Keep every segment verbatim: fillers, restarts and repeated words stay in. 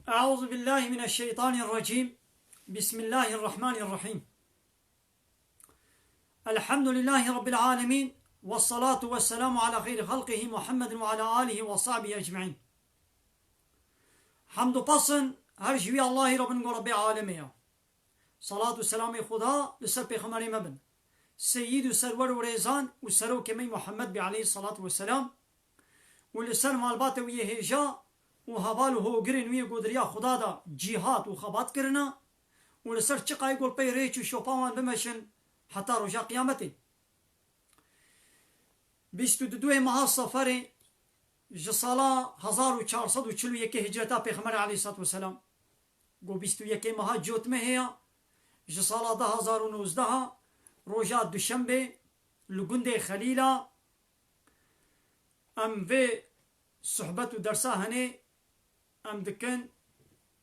أعوذ بالله من الشيطان الرجيم. بسم الله الرحمن الرحيم. الحمد لله رب العالمين. والصلاة والسلام على خير خلقه محمد وعلى آله وصحبه أجمعين. Hemd û pesn her ji wî Allahî re bin ku Rebbê alemê ye. Salat û selamê Xuda li ser pêxemberê me bin. Seyîd û serwer û rêzan û serokê me Muhammed bî aleyhî salatu weselam. Û li ser malbatê wî yê hêja û heval û hogirên wî yê ku di riya Xuda de cîhad û xebat kirine û li ser çiqayê ku li pey rêç û şopa wan bimeşin heta roja qiyametê. Bîst û duduê meha Seferê ji sala hezar û çar sed û çil û yekê hicreta Pêxemberê aleyhissalatu vesselam, ku bîst û yekê meha Cotmehê ya, ji sala du hazar û nozdeh, roja Duşembê, li gundê Xelîla, em vê sohbet û dersa henê em dikin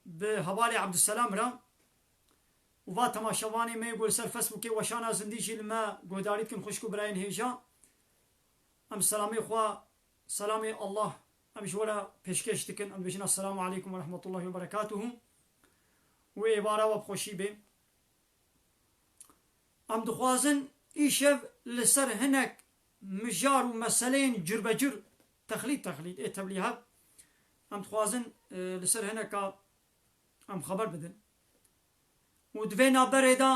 bi hevalê Ebdulselam re û va temaşevanê me yê ku li ser Facebookê Weşana Zindî jî li me guhdarî dikin, xwişk û birayên hêja. Em selamê xwe, selamê Allah, em ji we re pêşkêş dikin. Em dibêjin, Esselamu aleykum ve rahmetullahi ve berekatuhu. Û êvara we bi xweşî bê. Em dixwazin îşev li ser hinek mijar û meseleyên curbecur, texlît, texlît, ê tevlî hev, em dixwazin, e, li ser hineka em xeber bidin. Û di vê navberê de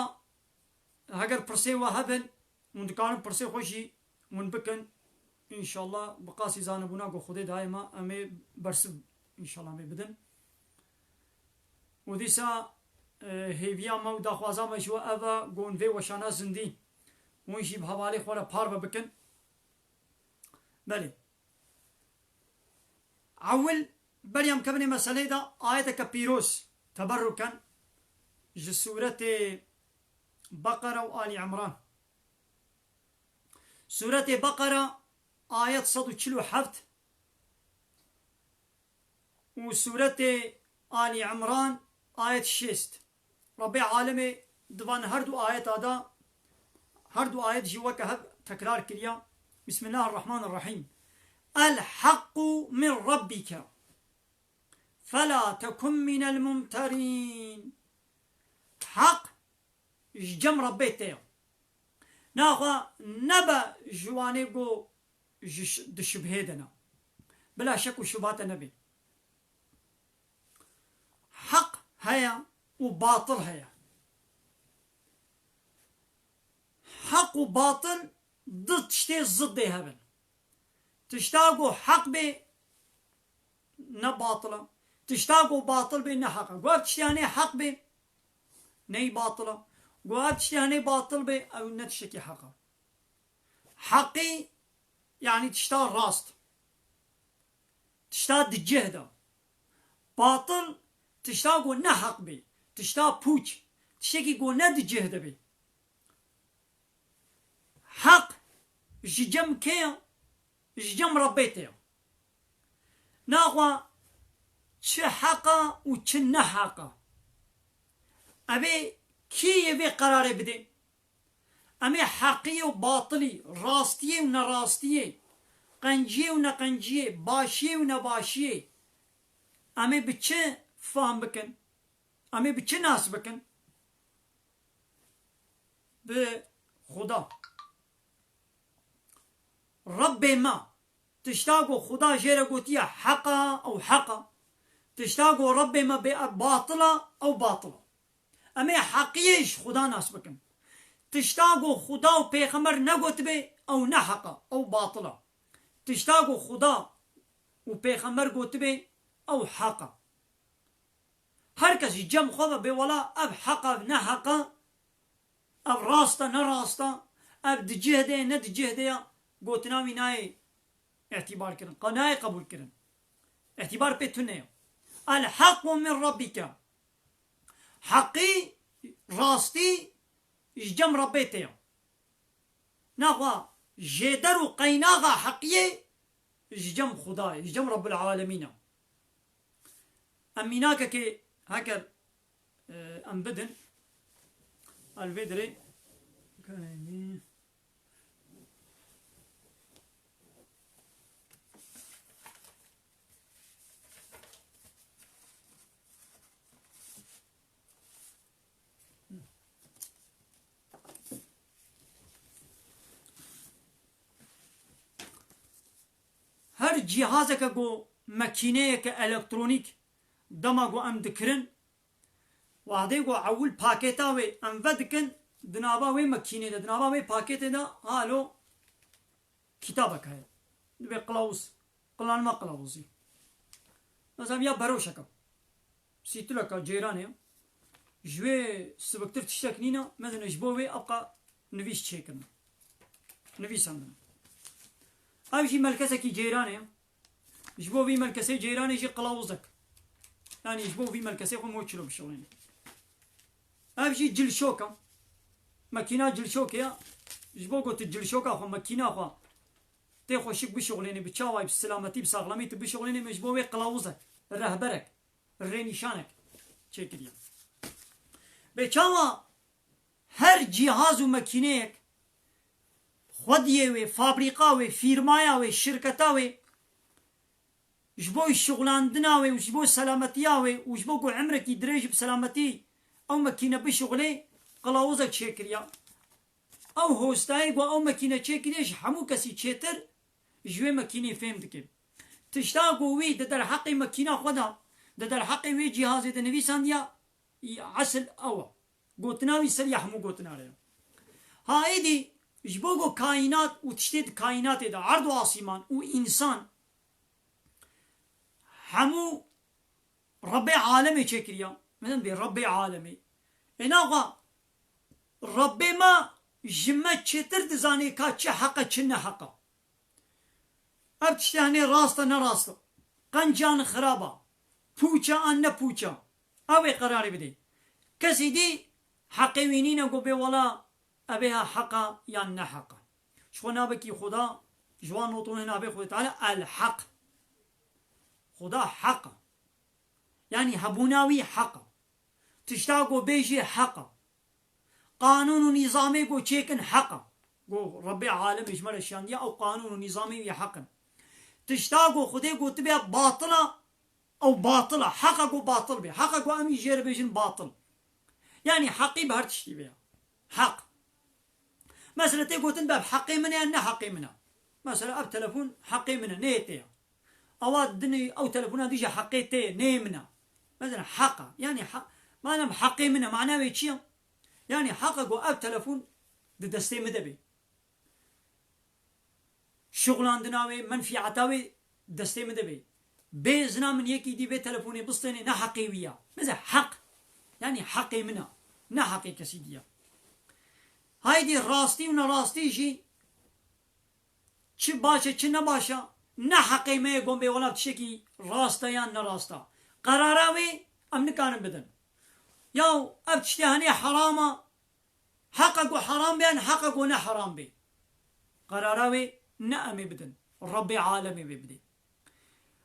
heger pirsê we hebin, hûn dikarin pirsê xwe jî hûn bikin. Înşallah bi qasî zanibûna ku Xwedê dayê me, em ê bersiv înşallah em ê bidin. Û dîsa, e, hêviya me û daxwaza me ji we ev e, ku hûn vê weşana zindî, hûn jî bi hevalê xwe re parve bikin. Belê. Ewil, berî em kevin ê meseleyê de, ayeteke pîroz teberruk ken ji sûretê Beqere û Alî Imran. Sûretê Beqere, ayet sed û çil û heft, û sûretê Alî Imran, ayet şêst. Rebbê alemê di van her du ayeta de, her du ayet jî weke hev tekrar kiriya. Bismillahirrahmanirrahîm. El haqqu min rabbike. Fela tekun minel mumterîn. Heq ji cem Rebbê te ye. Naxwe nebe ji wanê ku ji ş-, di şibhê de ne. Bila şek û şubate nebê. Heq heye û batil heye. Heq û batil du tiştê ziddê hev in. Tişta ku heq bê, ne batil e. Tişta ku batil bê, ne heq e. Ku ev tiştê henê heq bê, ney batil e. Ku ev tiştê henê batil bê, ew ne tiştekî heq e. Heqî, yanî tişta rast. Tişta di cih de. Batil, tişta ku ne heq bê. Tişta pûç. Tiştekî ku ne di cih de bê. Heq ji cem kê ye? Ji cem Rebbê te ye. Naxwe çi heq e û çi ne heq e. Ev ê kê yê vê qerarê bidê? Em ê heqiyê û batilî, rastiyê û nerastiyê, qenciyê û neqenciyê, başiyê û nebaşiyê, em ê bi çi fam bikin? Em ê bi çi nas bikin? Bi Xuda. Rebbê me, tişta ku Xuda jê re gotiye heq e, ew heq e. Tişta ku Rebbê me bê ev batil e, ew batil e. Em ê heqiyê ji Xuda nas bikin. Tişta ku Xuda û Pêxember negotibê, ew ne heq e, ew batil e. Tişta ku Xuda û Pêxember gotibê, ew heq e. Her kes ji cem xwe ve bê wela ev heq e, ev ne heq e, ev rast e, ne rast e, ev di cih de ye, ne di cih de ye, gotina wî nayê îtîbar kirin, qe-, nayê qebûl kirin. Îtîbar pê tune ye. El haqqu min rabbike. Heqî, rastî ji cem Rebbê te ye. Naxwe jêder û qeynaxa heqiyê ji cem Xuda ye, ji cem Rebbul Alemîn e. Em mînakekê heger, e, em bidin, el vê dirê, cîhazeke ku, makîneyeke elektronîk dema ku em dikirin, wexdê ku ewil pakêta wê em vedikin di nava wê makînê de, di nava wê pakêtê de halo kitabek heye. Divê qilawuz, qilanma qilawuzî. Mesela ya beroşeke, sîtuleka ceyranê, ji wê siviktir tiştek nîne, mezin ji bo wê evqa nivîs çêkirin. Nivîsandin. Ev jî melkesekî ceyranê. Ji bo vî melkesê ceyranê jî qilawuzek. Yanî ji bo vî melkesê xwe mo çilo bişixulîne. Ev jî cilşok e. Makîna cilşokê ye. Ji bo ku tu cilşoka xwe, makîna xwe tê xweşik bişixulînî, bi çawayî, bi silametî, bi saxlemî tu bişixulînî, me ji bo wê qilawuzek, rehberek, rênîşanek çêkiriye. Bê çawa her cîhaz û makîneyek xwediyê wê, fabrîka wê, fîrmaya wê, şirketa wê, ji bo şixulandina wê û ji bo selametiya wê û ji bo ku emrekî dirêj bi selametî ew makîne bişixulê, qilawuzek çêkiriya. Ew hostayê ku ew makîne çêkiriye ji hemû kesî çêtir ji wê makînê fêm dike. Tişta ku wî di derheqê makîna xwe de, di derheqê wê cîhazê de nivîsandiya, î esil ew e. Gotina wî ser ya hemû gotina re ye. Ha êdî ji bo ku kaînat û tiştê di kaînatê de, erd û asîman û însan, hemû Rebbê alemê çêkiriya. Min bê Rebbê alemê. Ê naxwe Rebbê me ji me çêtir dizanê ka çi heq e, çi ne heq e. Ev tiştê hinê rast e, ne rast e. Qenc an xirab e. Pûç e an ne pûç e. Ew ê qerarê bidê. Kesî dî heqê wî nîne ku bê wela ev ê ha heq e yan ne heq e. Ji xwe nabekî Xuda, ji wan noton hin navê Xwedê Teala El Heq. Xuda heq e. Yanî hebûna wî heq e. Tişta ku bê jî heq e. Qanûn û nîzamê ku çêkin heq e. Ku Rebbê alemê ji me re şiyandiye, ew qanûn û nîzamê wî heq in. Tişta ku Xwedê gotibe batil e, ew batil e. Heq e ku batil be. Heq e ku em jê re bêjin batil. Yanî heqî bi her tiştî be. Heq. Mesela tê gotin be bi heqê min e, ne heqê min e. Mesela ev telefon heqê min e, ne yê te ye. Ewa dinê ew telefona dî jî heqê te ye, ne yê min e. Mesela heq e. Yanî he-, madem heqê min e, mana wê çi ye? Yanî heq e ku ev telefon di destê min de be. Şixulandina wê, menfîeta wê destê min de be. Bê zina min yekî dî vê telefonê bistênê, ne heqê wî ya. Mesela heq. Yanî heqê min e. Ne heqê kesî dî ya. Haydî rastî û nerastî jî çi baş e, çi ne baş e, ne heqê me ye gon bê wela tiştekî rast e yan ne rast e. Qerara wê em nikarin bidin. Yaw ev tiştê henê heram e, heq e ku heram be yan heq e ku ne heram be. Qerara wê ne em ê bidin. Rebbê alemê wê bidê.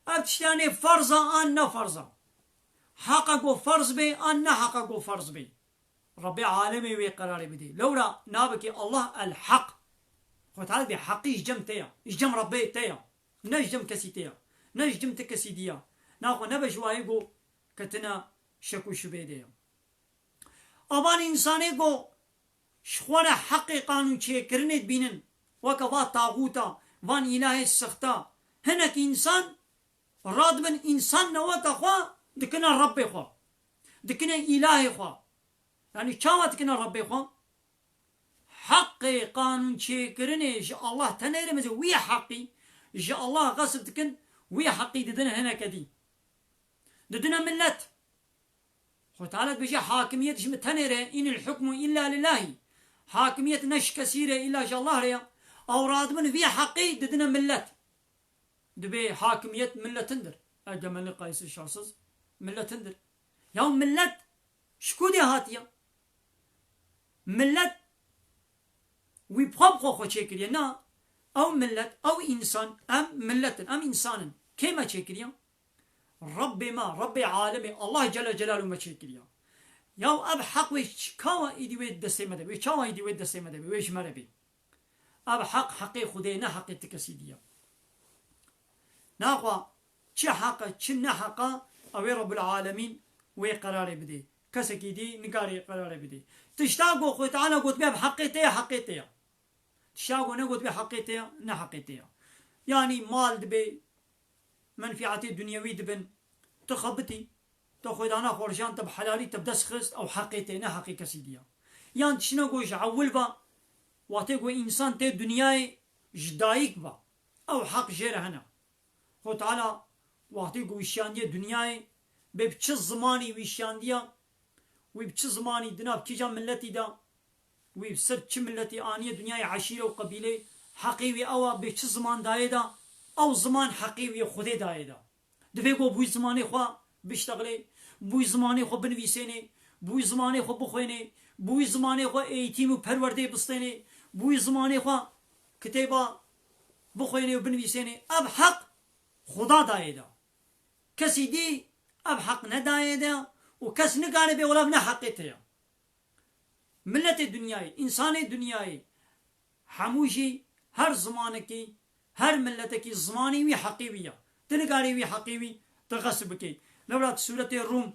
Ev tiştê henê ferz e an ne ferz e. Heq e ku ferz be an ne heq e ku ferz be. Rebbê alemê wê qerarê bidê. Lewra nabekê Allah El Heq. Xwe Teala dê heqî ji cem te ya. Ji cem Rebbê te ya. Ne ji cem kesî te ya. Ne ji cem ti kesî dî ya. Naxwe nebe ji wayê ku ketina şek û şubê de ya. A van însanê ku ji xwe re heqê qanûn çêkirinê dibînin, weke va taxûta, van îlahê sixta, hinek însan radibin însan neweka xwe dikine Rebbê xwe. Dikine îlahê xwe. Yanî çawa dikine Rebbê xwe? Heqê qanûn çêkirinê ji Allah tenê re, meze wî heqî ji Allah xesb dikin, wî heqî didine hineke dî. Didine millet. Xwe Teala dibêje, hakimiyet ji min tenê re, inil hukmu illa lillahî. Hakimiyet ne ji kesî re, illa ji Allah re ya. Ew radibin vî heqî didine millet. Dibê hakimiyet milletindir. Egemenlik kayısı şahsız milletindir. Ya millet ji ku dê hatiye? Millet wî bi xwe bi xwe xwe çêkiriye. Na, ew millet, ew însan, em millet in, em însan in. Kê me çêkiriye? Rebbê me, Rebbê alemê, Allah Celle Celaluhu me çêkiriye. Ya ev heq wê ç-, kawa îdî wê destê me de be, wê çawa îdî wê destê me de be, wê ji me re be. Ev heq, heqê Xwedê ne heqê ti kesî dî ye. Naxwe çi heq e, çi ne heq e, ew ê Rebbul Alemîn wê qerarê bidê. Kesekî dî nikarê qerarê bidê. Tişta ku Xwedê Teala gotibe bi heqê te ye, heqê te ye. Tişta ku negotibe heqê te ye, ne heqê te ye. Yanî mal dibe, menfîatê dunyewî dibin. Tu xebitî, te xwedana xwe rijan, te bi helalî, te bi dest xist, ew heqê te, ne heqê kesî diya. Yan tiştine ku ji ewil ve, wextê ku însan tê dinyayê ji dayik ve, ew heq jê re hene. Xwe Teala wextê ku wî şiyandiye dinyayê, bê bi çi zimanî wî şiyandiya, wî bi çi zimanî di nav kîja miletî de, wî bi ser çi miletî aniye dinyayê, eşîre û qebîlê, heqê wî ew a, bê çi ziman dayê de, ew ziman heqê wî yê Xwedê dayê de. Divê ku bi wî zimanê xwe biştexilê, bi wî zimanê xwe binivîsênê, bi wî zimanê xwe bixwênê, bi wî zimanê xwe eğitim û perwerdeyê bistênê, bi wî zimanê xwe kitêba bixwênê û binivîsênê. Ev heq Xuda dayê de. Kesî dî ev heq nedayê de û kes nikare bê wela ne heqê te ye. Miletê dinyayê, însanê dinyayê, hemû jî her zimanekî, her miletekî zimanê wî heqê wî ye. Tu nikarî wî heqê wî tu xesp bikî. Lewra di sûretê Rûm,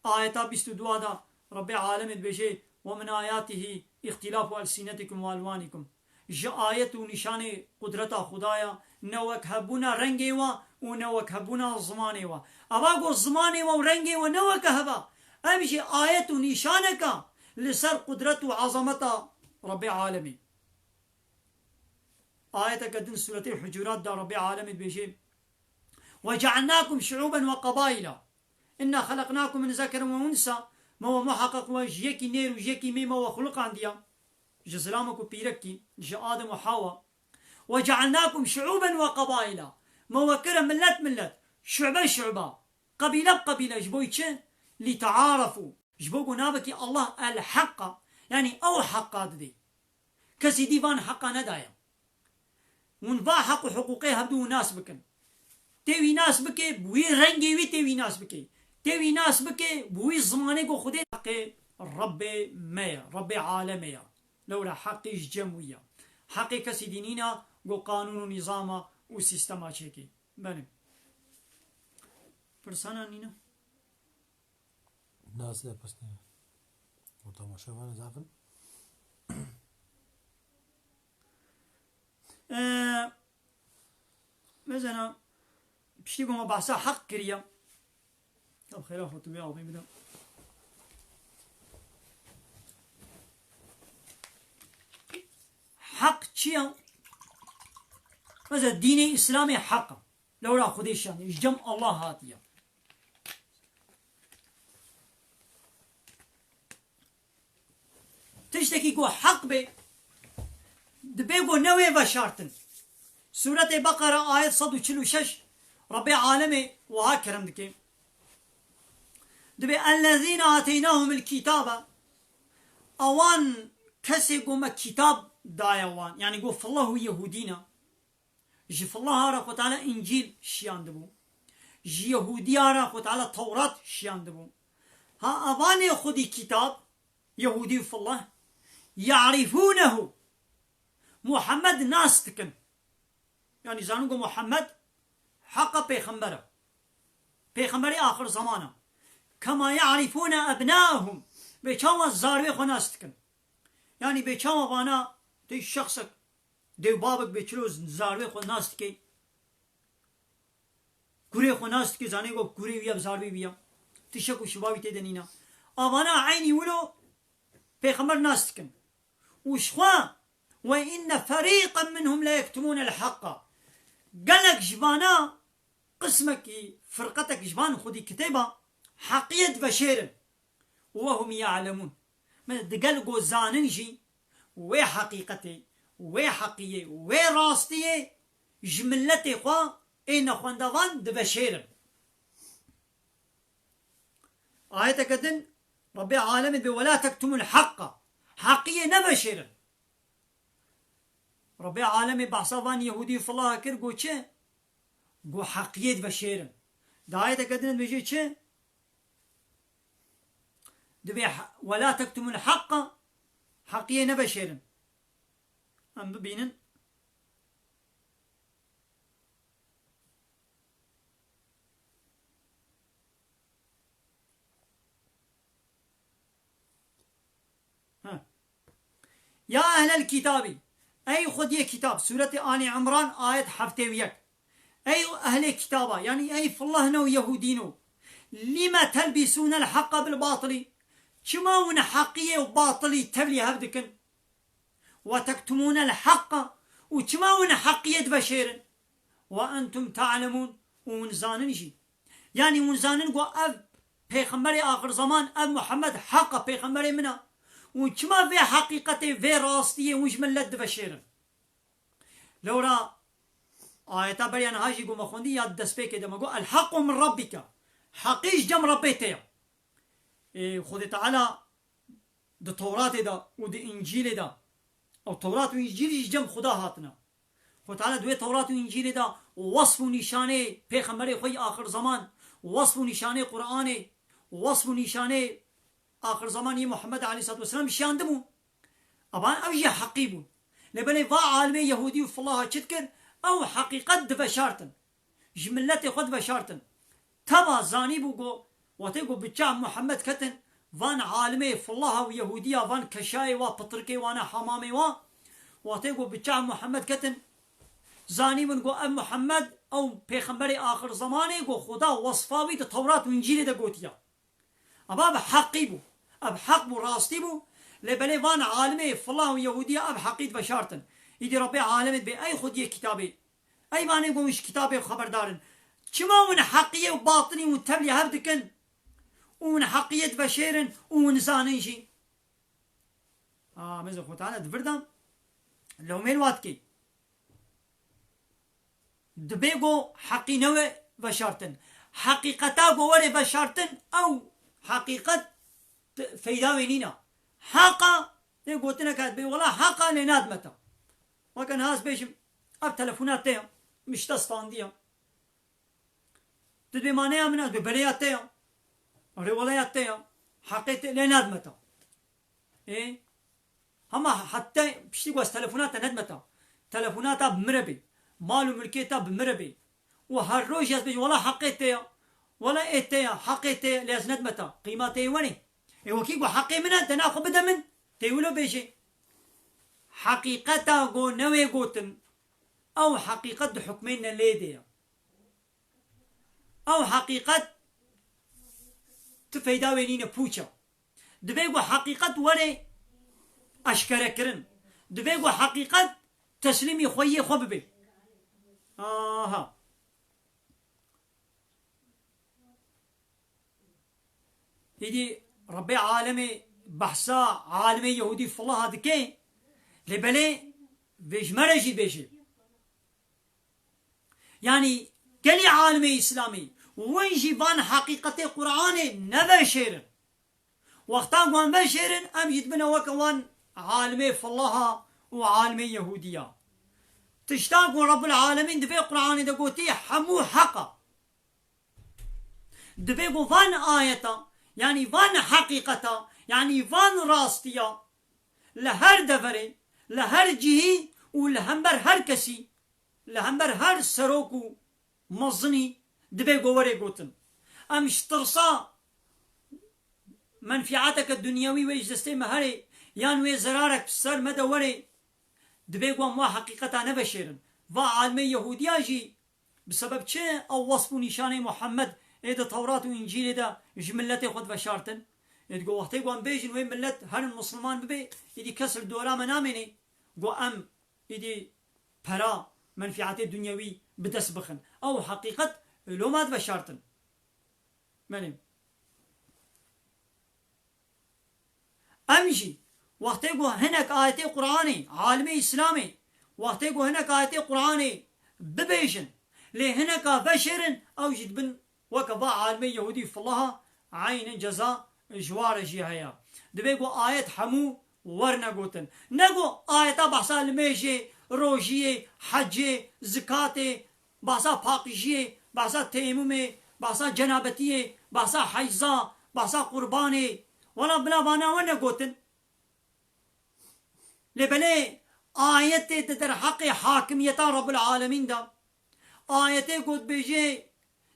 ayeta bîst û dua de Rebbê alemê dibêje: "Ve min ayatihi îxtîlafu elsinetikum ve elwanikum." Ji ayet û nîşanê qudreta Xuda ya, ne wek hebûna rengê wa û ne wek hebûna zimanê wa. Eva ku zimanê wa û rengê wa ne weke heva, ev jî ayet û nîşaneka li ser qudret û ezameta Rebbê alemê. Ayeteke din sûretê Hucurat de Rebbê alemê dibêje: "Ve cealnakum şuuben ve qabaila. Inna xelaqnakum min zekerin ve unsa." Me we muheqeq we ji yekî nêr û ji yekî mê me we xuliqandiya. Ji zilamek û pîrekî, ji Adem û Hawa. "Ve cealnakum şuuben ve qabaila." Me we kire milet milet, şube şuba, qebîle bi qebîle, ji bo çi? "Li tearafu." Ji bo ku navekî Allah El Heq a, yanî ew heqa didê. Kesî dî van heqa nedaye. Hûn va heq û hiqûqê hevdû nas bikin. Tê wî nas bike, bi wî rengê wî tê wî nas bike. Tê wî nas bike, bi wî zimanê ku Xwedê heqê Rebbê me ye, Rebbê alemê ye. Lewra heqê ji cem wî ye. Heqê kesî dî nîna ku qanûn û nîzama û sîstema çêkê. Belê. Pirsana nîne? Nasıl yapasın ya? O tamaşa var zaten. Ee, mesela piştî ku me behsa heq kiriye. Ya xêra xwe tu bê avê bide. Heq çi ya? Mesela dînê Îslamê heq e. Lewra Xwedê şanê, ji cem Allah hatiye. Tiştekî ku heq bê, dibê ku ne wê veşartin. Sûretê Beqere ayet sed û çil û şeş, Rebbê alemê wiha kerem dike. Dibê: "Ellezîne ateynahumul kitabe." Awan kesê ku me kitab daye wan, yanî ku fillah û Yehûdî ne. Ji fillaha re Xwe Teala Încîl şiyandibû. Ji Yehûdiya re Xwe Teala Tewrat şiyandibû. Ha evanê xwedî kitab, Yehûdî û fillah, "Ye'rifûnehu." Muhammed nas dikin. Yanî zanin ku Muhammed heqa pêxember e. Pêxemberê axir zeman e. "Kema ye'rifûne ebnaehum." Bê çawa zarwê xwe nas dikin. Yanî bê çawa vana tê şexsek Dê û babek bê çilo zarvê xwe nas dike. Kurê xwe nas dike, zanê ku kurê wî ya bi zarvê wî ya. Tişek û şiva wî tê de nîna. Avana eynî wilo pêxember nas dikin. Û ji xwe, "Ve inne ferîqen minhum le yektumûnel haqqa." Gelek ji vana qismekî, firqetek ji van xwedî kitêba heqiyê diveşêrin. "Ve hum ya'lemûn." Me digel ku zanin jî wê heqîqetê, wê heqiyê, wê rastiyê ji miletê xwe ê nexwendevan diveşêrin. Ayeteke din Rebbê alemê dibê: "Ve la tektumul haqqa." Heqiyê neveşêrin. Rebbê alemê behsa van Yehûdî û filaha kir, got çi? Got heqiyê diveşêrin. Di ayeteke din dibêje çi? Dibê he-, "Ve la tektumul haqqa", heqiyê neveşêrin. Em bibînin. Ha. "Ya ehlel kitabî", ey xwediyê kitab, Sûretê Alî Imran, ayet heftê û yek. Ey ehlê kitaba, yanî ey filahne û yehûdîno, lîme telbîsûnel heqqa bil batili? Çima hûn heqiyê û batilî tevlî hev dikin? Ve tektumûnel heqqa, û çima hûn heqiyê diveşêrin? Ve entum te'lemûn, û hûn zanin jî. Yanî hûn zanin ku ev pêxemberê axir zeman, ev Muhammed heq e, pêxemberê min e. Û çima vê heqîqetê, vê rastiyê hûn ji milet diveşêrin? Lewra ayeta beriya niha jî ku me xwendî ya destpêkê de me got, "El-heqqu min rabbike." Heqî ji cem Rebbê te ye. Ê, Xwedê Teala di Tewratê de û di Încîlê de, ew Tewrat û Încîl jî ji cem Xuda hatine. Xwedê Teala di wê Tewrat û Încîlê de wesf û nîşanê pêxemberê xwe yê axir zeman, wesf û nîşanê Qur'anê, wesf û nîşanê axir zeman yê Muhammed aleyhisselatu vesselam şiyandibû. Aba ev jî heqî bûn. Lê belê va alimê Yehûdî û filaha çi dikir? Ew heqîqet diveşartin. Ji miletê xwe diveşartin. Teva zanîbû ku, wextê ku bi çav Muhammed ketin, van alimê filaha û Yehûdiya, van keşayê wa, pitirkê wana, hemamê wa, wextê ku bi çav Muhammed ketin, zanîbûn ku ev Muhammed, ew pêxemberê axir zemanê ku Xuda wesfa wî di Tewrat û Încîlê de gotiya. Aba ev heqî bû. Ev heq bû, rastî bû. Lê belê van alimê filah û Yehûdiya ev heqî diveşartin. Îdî Rebbê alemê dibê, ey xwediyê kitabê. Ey vanê ku hûn ji kitabê xeberdar in. Çima hûn heqiyê û batilî hûn tevlî hev dikin? Û hûn heqiyê diveşêrin û hûn zanin jî. Ha, meze Xwedê Teala di vir de lewmê li wa dikê. Dibê ku heqî newê veşartin. Heqîqeta ku were veşartin, ew heqîqet t-, feyda wê nîne. Heqa, tê gotinek hebe, wela heqa lê nadime te. Weke niha ez bêjim, ev telefona te ye, min ji te standiye. Tu dibê ma ne ya min e, ez dibê belê ya te ya. Erê wela ya te ya. Heqê te lê nadime te. Ê? Hema heta piştî ku ez telefona te nedime te. Telefona te bi min re bê. Mal û milkê te bi min re bê. Û her roj ez bêjim, wela heqê te ya. Wela ê te ya, heqê te ya, lê ez nedime te. Qîma te yê wenê. Ê wekî ku heqê min e, dena xwe bide min. Tê wilo bêjê. Heqîqeta ku newê gotin, ew heqîqet di hukmê ne lê de ya. Ew heqîqet ti feyda wê nîne, pûç e. Dibê ku heqîqet were eşkerekirin. Dibê ku heqîqet teslîmî xweyê xwe bibe. Aha. Îdî Rebbê alemê behsa alimê Yehûdî filaha dike, lê belê vê ji me re jî bêje. Yanî gelî alimê Îslamî, win jî van heqîqetê Qur'anê neveşêrin. Wexta ku em veşêrin, em jî dibine weke wan alimê filaha û alimê Yehûdiya. Tişta ku Rebbul Alemîn di vê Qur'anê de gotî, hemû heq e. Dibê ku van ayeta, yanî van heqîqeta, yanî van rastiya li her deverê, li her cihî û li hember her kesî, li hember her serok û mezinî dibê ku were gotin. Em ji tirsa menfîateke dinyewî wê ji destê me herê, yan wê zerarek ser me de were, dibê ku em wa heqîqeta neveşêrin. Va alimê Yehûdiya jî bi sebeb çi ew wesf û nîşanê Muhammed ê di Tewrat û Încîlê de ji miletê xwe diveşartin? Ê digo wextê ku em bêjin wê milet herin misliman bibe, êdî kes li dora me namênê ku em êdî pera, menfîatê dinyewî bi dest bixin. Ew heqîqet loma diveşartin. Belê. Em jî wextê ku hinek ayetê Qur'anê, alimê Îslamê, wextê ku hinek ayetê Qur'anê bibêjin, lê hineka veşêrin, ew jî dibin weke va alimê Yehûdî filaha eynin ceza ji wa re jî heye. Dibê ku ayet hemû werne gotin. Ne ku ayeta behsa limêjê, rojiyê, hecê, zikatê, behsa paqijiyê, behsa teyemumê, behsa cenabetiyê, behsa heyza, behsa qurbanê. Wela bila vana we negotin. Lê belê ayetê di derheqê hakimiyeta Rabbul Alemîn de. Ayetê ku dibêje,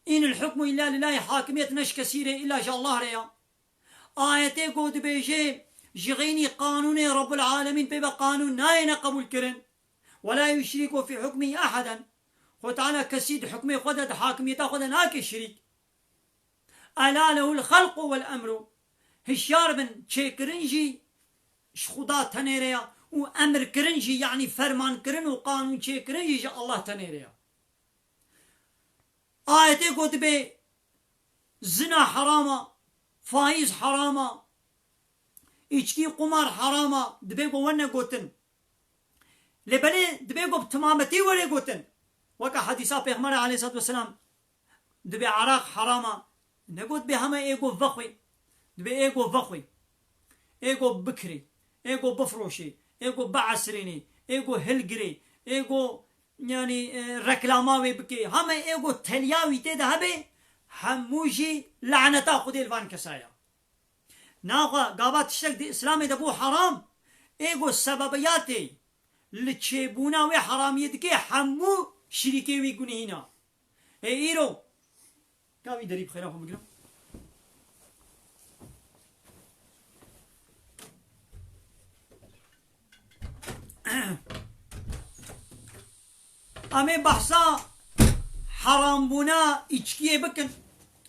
"Înil hukmu illa lillahî", hakimiyet ne ji kesî re, illa ji Allah re ya. Ayetê ku dibêje, "Ji xeynî qanûnê Rabbul Alemîn pê ve qanûn nayêne qebûlkirin." "Ve la yuşrîku fî hukmî eheden." Xwe Teala kesî di hukmê xwe de, di hakimiyeta xwe de nake şirîk. Ela lehul xelqu wel emru. Hişyar bin, çêkirin jî ji Xuda tenê re ya û emirkirin jî, yanî fermankirin û qanûnçêkirin jî ji Allah tenê re ya. Ayetê got dibê zina heram a, faîz heram a, îçkî, qumar heram a, dibê ku were gotin. Lê belê dibê ku bi timametî were gotin. Weke hedîsa Pêxemberê aleyhisselatu vesselam, dibê eraq heram a, negot dibê heme ê ku vexwê. Dibê ê ku vexwê. Ê ku bikirê. Ê ku bifroşê. Ê ku biesirênê. Ê ku hilgirê. Ê ku, yanî, e, reklama wê bikê. Heme ê ku teliya wî tê de hebe, hemû jî laneta Xwedê li van kesa ya. Naxwe gava tiştek di Îslamê de bû heram, ê ku sebebiyatê li çêbûna wê heramiyê dike, hemû şirîkê wî gunihîna. Ê îro, ka vî derî bi xêra xwe bigirim. Em ê behsa herambûna îçkiyê bikin.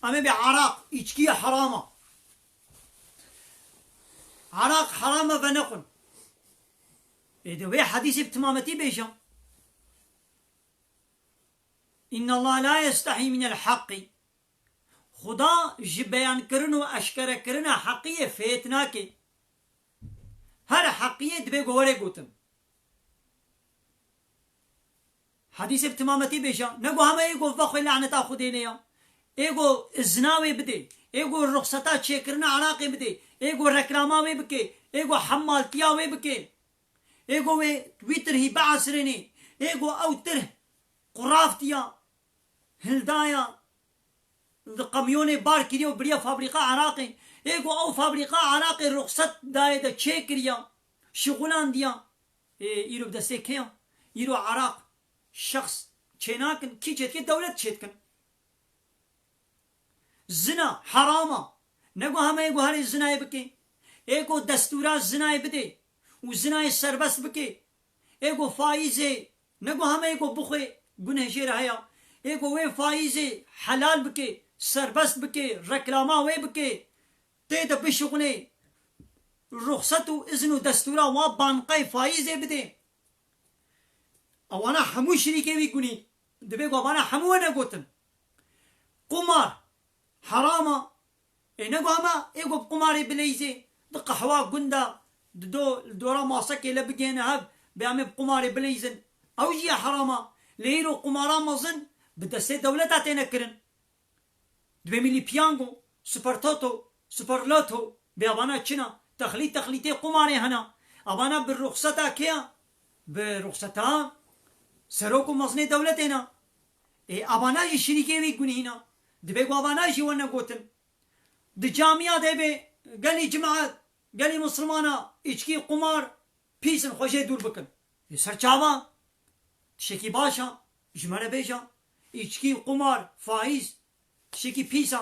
Em ê bê eraq, îçkiye heram e. Eraq heram e, venexwin. Ê de wê hedîsê bi timametî bêje. Înnallaha la yestehî minel heqqî. Xuda ji beyankirin û eşkerekirina heqiyê fêt nake. Her heqiyê dibê ku were gotin. Hedîsê bi timametî bêje, ne ku heme ê ku vexwê laneta Xwedê lê ya. Ê ku zina wê bidê, ê ku ruxseta çêkirina eraqê bidê, ê ku reklama wê bike, ê ku hemmaltiya wê bike, ê ku wê wî tirhî biesirênê, ê ku ew tirh quraftiya, hildaya, di kamyonê bar kiriye û biriye fabrîka eraqê. Ê ku ew fabrîka eraqê ruxset daye de çêkiriye, şixulandiye. Ê, îro bi destê kê ya? Îro eraq şexs çênakin, kî çêdike? Dewlet çêdikin. Zina heram e. Ne ku heme ê ku herê zinayê bike. Ê ku destûra zinayê bidê û zinayê serbest bike. Ê ku faîzê, ne ku heme ê ku bixwe guneh jê re heye. Ê ku wê faîzê helal bike, serbest bike, reklama wê bike. Tê de bişixulê, ruxset û izin û destûra wa banqayê faîzê bidê. Ewana hemû şirîkê wî gunî. Dibê ku ewana hemû were gotin. Qumar heram e. Ê ne ku hema ê ku bi qumarê bileyzê, di qehwa gunda, di do, li dora masekê le bigihêne hev, bê em ê bi qumarê bileyzin. Ew jî ye heram e. Lê îro qumara mezin bi destê dewleta têne kirin. Dibê milî piyango, super toto, super loto, bê avana çi ne? Texlît, texlîtê qumarê hene. Avana bi ruxseta kê ya? Bi ruxseta serok û mezinê dewletê ne. Ê, avana jî şirîkê wî gunî ne. Dibê ku avana jî were gotin. Di camiya de bê gelî cimaet, gelî misilmana, îçkî, qumar pîs in, xwe jê dûr bikin. Ê, ser çava? Tiştekî baş e, ji me re bêje. Îçkî, qumar, faîz, tiştekî pîs e.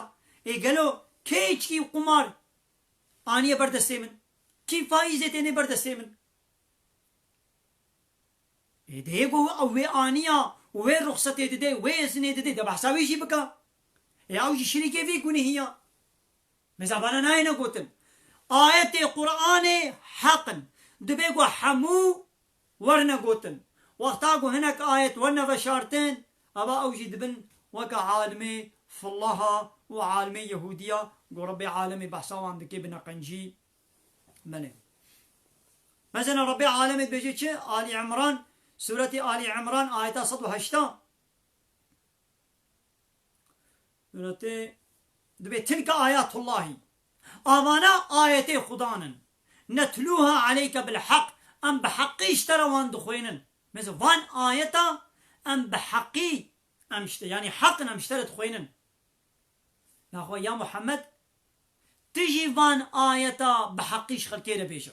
Ê gelo kê îçkî û qumar aniye ber destê min? Kî faîzê têne ber destê min? Ê, dê ku ew wê aniya û wê ruxsetê dide, wê izinê dide, de behsa wî jî bike. Ê, ew jî şirîkê vî gunehî ya. Mezabana nayêne gotin. Ayetê Qur'anê heq in. Dibê ku hemû werine gotin. Wexta ku hinek ayet werine veşartin, eva ew jî dibin weke alimê fillaha û alimê Yehûdiya, ku Rebbê alemê behsa wan dike, bi neqencî. Belê. Mesela Rebbê alemê dibêje çi? Alî Imran, Sûretê Alî Imran, ayeta sed û heşta. Sûretê, dibê tilke ayatullahî. Avana ayetê Xudan in. Netlûha aleyke bil heq. Em bi heqî ji te re wan dixwînin. Mesela van ayeta em bi heqî, em ji te, yanî heq in, em ji te re dixwînin. Naxwe ya Muhammed, tu jî van ayeta bi heqî ji xelkê re bêje.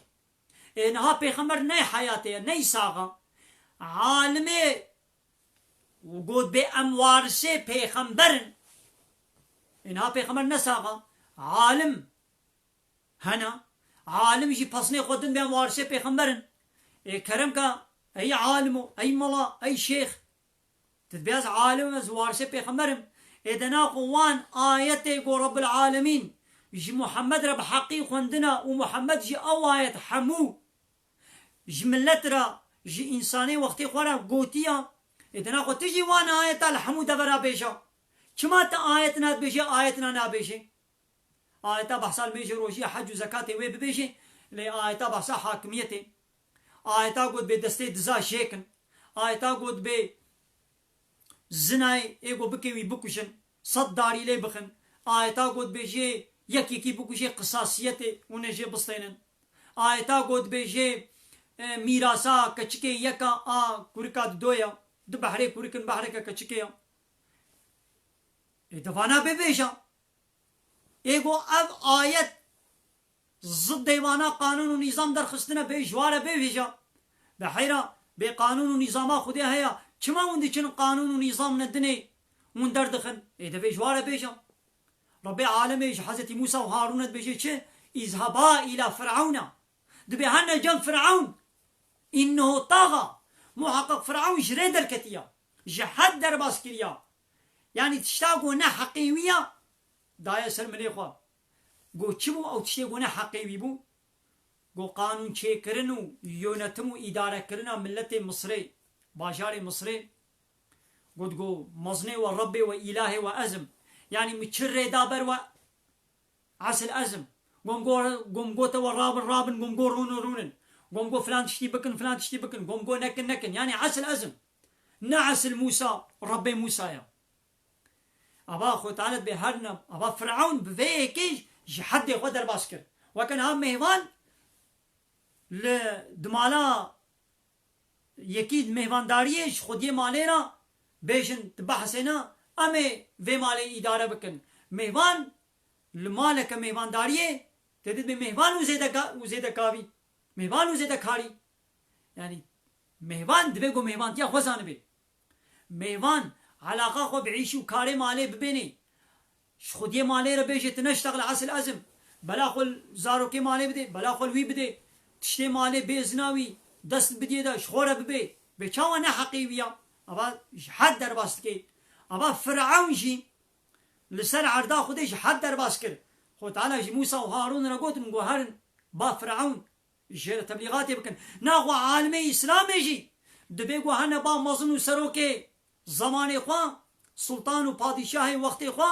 Ê, niha pêxember ney heyatê ye, ney sax e. Alimê got bê em warisê pêxember in. Ê, niha pêxember ne sax e. Alim hene. Alim jî pesnê xwe din bê em warisê pêxember in. Ê, kerem ke, ey alimo, ey mela, ey şêx. Dibê ez alim im, ez warisê pêxember im. Ê de naxwe wan ayetê ku Rebbil Alemîn ji Muhammed re bi heqî xwendina û Muhammed jî ew ayet hemû ji millet re, ji însanê wextê xwe re gotiya. Ê de naxwe tu jî wan ayeta li hemû devera bêje. Çima tu ayet nadibêje, ayet na nabêje? Ayeta behsa limêjê rojî, hec û zekatê wê bibêje, lê ayeta behsa hakimiyetê. Ayeta got bê destê diza jêkin. Ayeta got bê zinayê ê ku bikê wî bikujin, sed darî lê bixin. Ayeta got bê jê yek yekî bikujê qisasiyetê û ne jê bistênin. Ayeta got bê jê, e, mîrasa keçikê yeka a kurika dido ya. Du behrê kurik in, behreke keçikê ya. Ê, di vana bibêje. Ê go ev ayet ziddê vana qanûn û nîzam derxistine, bê ji wa re bêvêja. Bi heyra bê qanûn û nîzama Xwedê heye, çima hûn diçin qanûn û nîzam ne dinê hûn derdixin? Ê, divê ji wa re bêja. Rebbê alemê ji Hezretî Mûsa û Harûn re dibêje çi? Îzheba îla Fir'ewna. Dibê herne cem Fir'ewn. Înnehu taxa. Muheqeq Fir'ewn ji rê derketiya. Ji hed derbas kiriya. Yanî tişta ku ne heqê wî ya, daye ser milê xwe. Got çi bû ew tiştê ku ne heqê wî bû? Got qanûn çêkirin û yönetim û îdarekirina miletê Misrê, bajarê Misrê. Got, got mezinê we, Rebbê we, îlahê we ez im. Yanî min çi rê da ber we? Esil ez im. Gom go-, gom gote we rabin, rabin, gom go rûnin, rûnin. Gom go filan tiştî bikin, filan tiştî bikin. Gom go nekin, nekin. Yanî esil ez im. Ne esil Mûsa, Rebbê Mûsa ya. Ava Xwe Teala dibê her ne, ava Fir'ewn bi vê yekê ji heddê xwe derbas kir. Weke niha mêvan li di mala yekî mêvandariyê ji xwediyê malê re bêjin, di behsê ne, em ê vê malê îdare bikin. Mêvan li maleke mêvandariyê tê dibê mêvan û zêdeka-, û zêdekavî. Mêvan û zêdekarî. Yanî mêvan divê ku mêvantiya xwe zanibê. Mêvan, eleqa xwe bi îş û karê malê bibênê. Ji xwediyê malê re bêje, tu neştexile esil ez im. Bela xwe li zarokê malê bidê, bela xwe li wî bidê. Tiştê malê bê zina wî, dest bidiyê de, ji xwe re bibê. Bê çawa ne heqê wî ya? Ava ji hed derbas dike. Ava Firewn jî li ser erda Xwedê ji hed derbas kir. Xwe Teala ji Mûsa û Harûn re gotin, got herin ba Firewn. Jê re teblîxatê bikin. Naxwe alimê Îslamê jî dibê ku hene ba mezin û serokê zemanê xwe, sultan û padîşahê wextê xwe,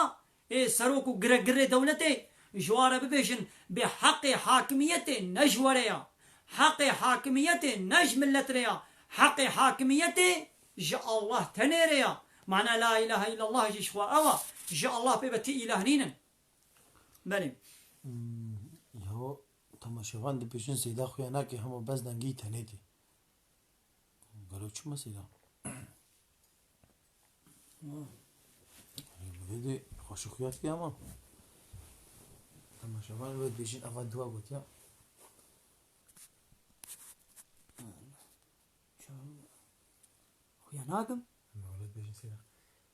ê serok û giregirê dewletê, ji wa re bibêjin, bê heqê hakimiyetê ne ji we re ya. Heqê hakimiyetê ne ji millet re ya. Heqê hakimiyetê ji Allah tenê re ya. Mana la îlahe îllallah jî ji xwe ew e. Ji Allah pê ve ti îlah nînin. Belê. Hmm, yaho temaşevan dibêjin Seyda xuya nake, hema bes dengî tenê tê. Gelo çima Seyda? Vê de xweşik xuya dike ama. Temaşevan wê dibêjin eva dua gotiya. Xuya nakim. Mewlid bêjin Seyda.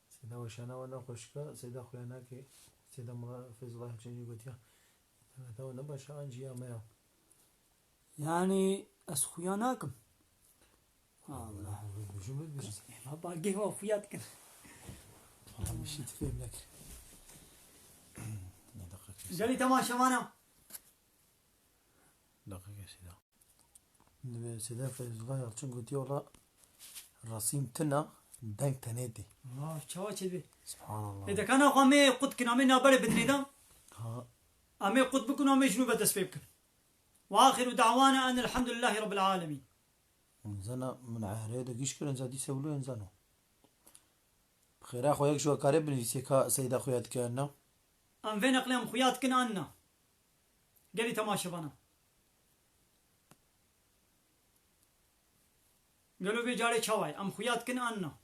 Seyda weşana we ne xweşik e, Seyda xuya nake. Seyda Mela Feyzullah Yalçın jî gotiya. Înterneta we ne baş e, an ciya me ya. Yanî ez xuya nakim. Allah. Mewlid bêjin, mewlid bêjin. Ema bagê we xuya dikin. Tamam, bir şey fêm nekir. Ne dakika. Gelî temaşevana. Dakika Seyda. Divê Seyda Feyzullah Yalçın gotiye, wela resîm tune, deng tenê tê. Ha, çawa çêdibê? Subhanallah. Ê, dekana xwe em ê qut kin, em ê navberê bidinê de. Ha. Em ê qut bikin, em ê ji nû ve dest pê bikin. Ve axiru da'wana enelhamdulillahî rabbil alemîn. Zana min ehrê de giş kirin, za dîse wilo en zano. Bi xêra xwe yek ji we kare binivîsê ka Seyda xuya dike ne? Em vê neqlê em xuya dikin an na? Gelî temaşevana. Gelo vê carê çawa ye? Em xuya dikin an na?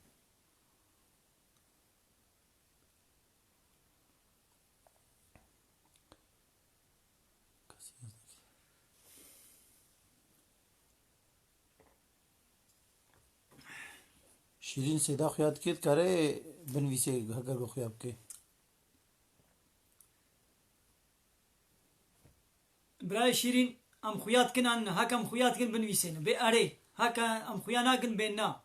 Şîrîn Seyda xuya dike, dikare binivîsê heger ku xuya bike. Birayê Şîrîn, em xuya dikin an na? Heke em xuya dikin binivîsêne. Bê erê. Heke em xuya nakin bê na.